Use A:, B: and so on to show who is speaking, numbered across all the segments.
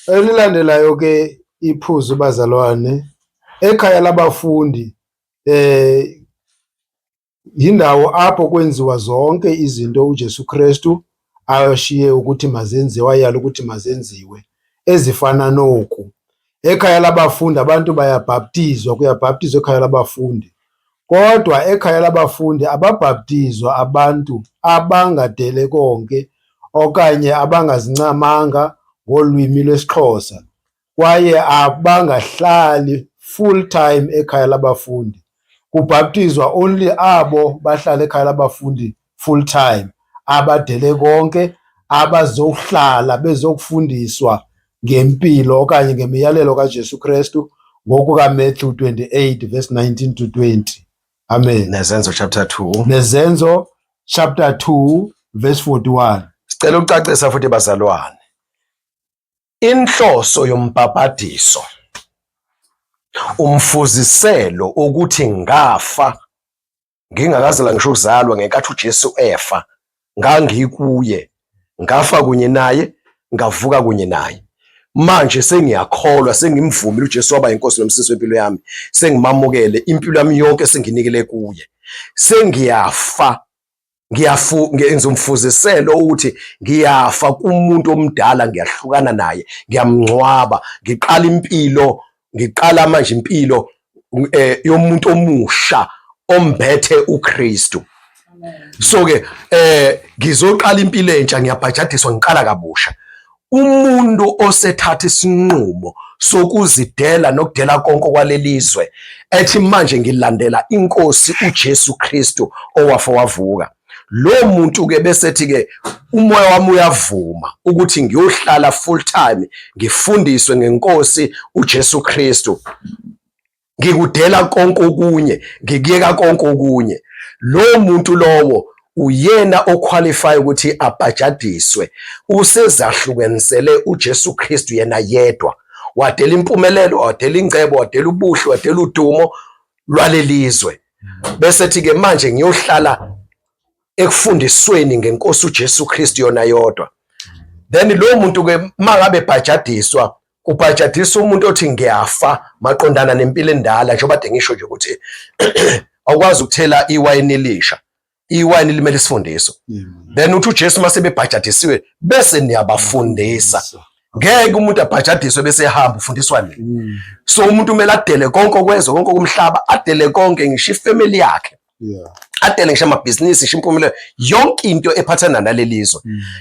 A: Elilandelayo ke iphuzu bazalwane, ekhaya labafundi yindawo apho kwenziwa zonke izinto uJesu Kristu ashiye ukuthi mazenziwe, wayala ukuthi mazenziwe ezifana noku. Ekhaya labafundi abantu bayabhaptizwa, kuyabhaptizwa ekhaya labafundi. Kodwa ekhaya labafundi ababhaptizwa abantu abangadele konke okanye abangazincamanga ngolwimi lwesiXhosa kwaye abangahlali full time ekhaya labafundi. Kubhaptizwa only abo bahlala ekhaya labafundi full time, abadele konke, abazohlala bezokufundiswa ngempilo okanye ngemiyalelo kaJesu Kristu ngokukaMatthew 28 verse 19 to 20. Amen.
B: Nezenzo chapter 2.
A: Nezenzo chapter 2 verse 41.
B: Sicela ukucacisa futhi bazalwane. Inhloso yombhabhadiso umfuziselo ukuthi ngafa ngingakazela ngisho ukuzalwa ngenkathi uJesu efa, ngangikuye, ngafa kunye naye, ngavuka kunye naye. Manje sengiyakholwa, sengimvumile uJesu waba inkosi nomsisi wempilo yami, sengimamukele, impilo yami yonke senginikele kuye. Sengiyafa, ngiyafu ngenza umfuziselo ukuthi ngiyafa kumuntu omdala, ngiyahlukana naye, ngiyamngcwaba, ngiqala impilo, ngiqala manje impilo yomuntu omusha ombethe uKristu. So ke ngizoqala impilo entsha, ngiyabhajadiswa, ngiqala kabusha. Umuntu osethatha isinqumo sokuzidela nokudela konke kwalelizwe, ethi manje ngilandela inkosi uJesu Kristu owafa wavuka, lo muntu ke besethi ke umoya wami uyavuma ukuthi ngiyohlala full time ngifundiswe ngenkosi uJesu Kristu, ngikudela konke okunye, ngikuyeka konke okunye. Lo muntu lowo uyena oqualify ukuthi abhajadiswe, usezahlukanisele uJesu Kristu yena yedwa, wadela impumelelo, wadela ingcebo, wadela ubuhle, wadela udumo lwalelizwe, bese thi ke manje ngiyohlala ekufundisweni ngenkosi uJesu Kristu yona yodwa. Then lo muntu ke mangabe bhajadiswa, kubhajadisa umuntu othi ngiyafa maqondana nempilo endala, njengoba kade ngisho nje ukuthi awukwazi ukuthela iwayini elisha, iwayini limele isifundiso. Then uthi uJesu mase bebhajadisiwe bese niyabafundisa. Ngeke umuntu abhajadiswe bese ehamba, ufundiswa nini? So umuntu kumele adele konke okwezwe, konke okumhlaba, adele konke, ngisho ifamily yakhe, adele ngisho amabhizinisi, ngisho impumelelo, yonke into ephathana naleli zwe.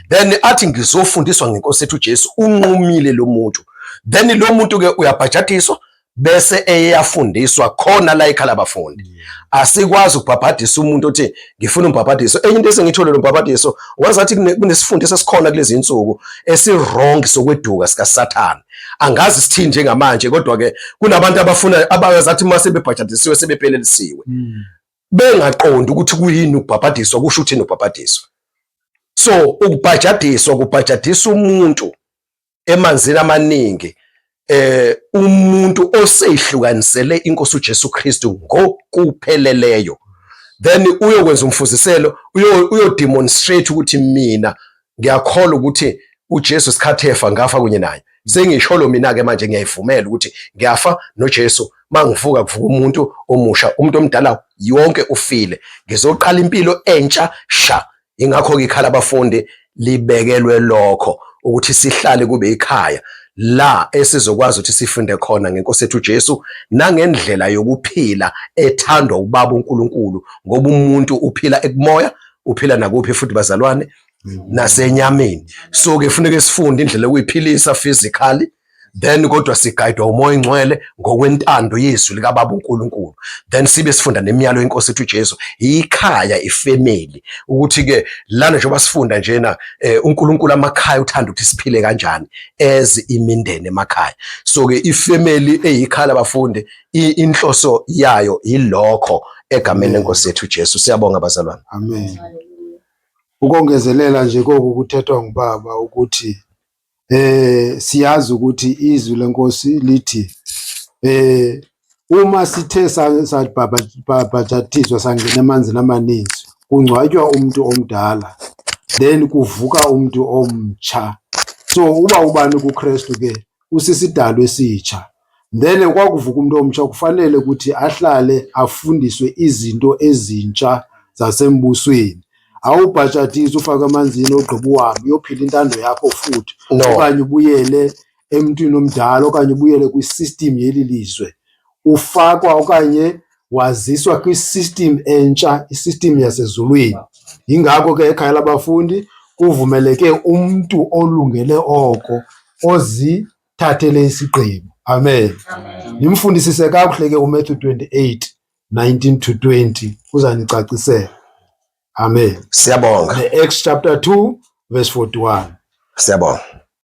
B: Then athi ngizofundiswa ngenkosi ethu uJesu, unqumile lo muntu. Then lo muntu ke uyabhajadiswa bese eyafundiswa khona la ekhaya labafundi. Asikwazi ukubhabhadisa umuntu othi ngifuna umbhabhadiso. Enye into esengithole, lo mbhabhadiso wazathi kunesifundiso esikhona kulezi insuku esi-wrong sokweduka sikaSathane, angazi sithini njengamanje, kodwa ke kunabantu abafuna abazathi uma sebebhajadisiwe sebephelelisiwe, bengaqondi ukuthi kuyini ukubhabhadiswa, kusho ukuthini ukubhabhadiswa. So ukubhajadiswa kubhajadisa umuntu emanzini amaningi, umuntu osehlukanisele inkosi uJesu Kristu ngokupheleleyo. Then uyokwenza umfuziselo, uyo demonstrate ukuthi mina ngiyakholwa ukuthi uJesu isikhathi efa ngafa kunye naye, sengisholo mina ke manje ngiyayivumela ukuthi ngiyafa noJesu, mangivuka kuvuka umuntu omusha, umuntu omdala yonke ufile, ngizoqala impilo entsha sha. Ingakho ke ikhaya labafundi libekelwe lokho, ukuthi sihlale kube ikhaya la esizokwazi ukuthi sifunde khona ngenkosi yethu uJesu nangendlela yokuphila ethandwa ubaba uNkulunkulu, ngoba umuntu uphila ekumoya, uphila nakuphi futhi bazalwane? Nasenyameni. So ke kufuneka sifunde indlela yokuyiphilisa physically, then kodwa sigayidwa umoya ingcwele ngokwentando yezwi likaBaba uNkulunkulu, then sibe sifunda nemiyalo yenkosi ethu uJesu. Ikhaya, ifamily, ukuthi ke lana njengoba sifunda njena uNkulunkulu amakhaya uthanda ukuthi siphile kanjani as imindeni emakhaya. So ke ifamily eyikhaya labafundi, inhloso yayo yilokho, egameni lenkosi yethu uJesu. Siyabonga bazalwane.
A: Amen. Ukongezelela nje koku kuthethwa ngubaba ukuthi siyazi ukuthi izwi lenkosi lithi uma sithe sabhabhathiswa sangena emanzini amaninzi, kungcwatywa umuntu omdala, then kuvuka umuntu omtsha. So uba ubani kuKristu ke usisidalwa esitsha. Then kwakuvuka umuntu omtsha kufanele ukuthi ahlale afundiswe izinto ezintsha zasembusweni. Awubhajatiswa ufake emanzini ogqiba uhambe uyophila intando yakho futhi
B: No.
A: okanye ubuyele emntwini omdala okanye ubuyele kwi-system yeli lizwe. Ufakwa okanye waziswa kwi-system entsha, i-system yasezulwini. Yingako ke ekhaya labafundi kuvumeleke umntu olungele oko ozithathele isigqibo. Amen. Nimfundisise kakuhle ke uMatthew 28 19 to 20 uzanicacisela. Amen.
B: Siyabonga.
A: The Acts chapter 2 verse 41.
B: Siyabonga.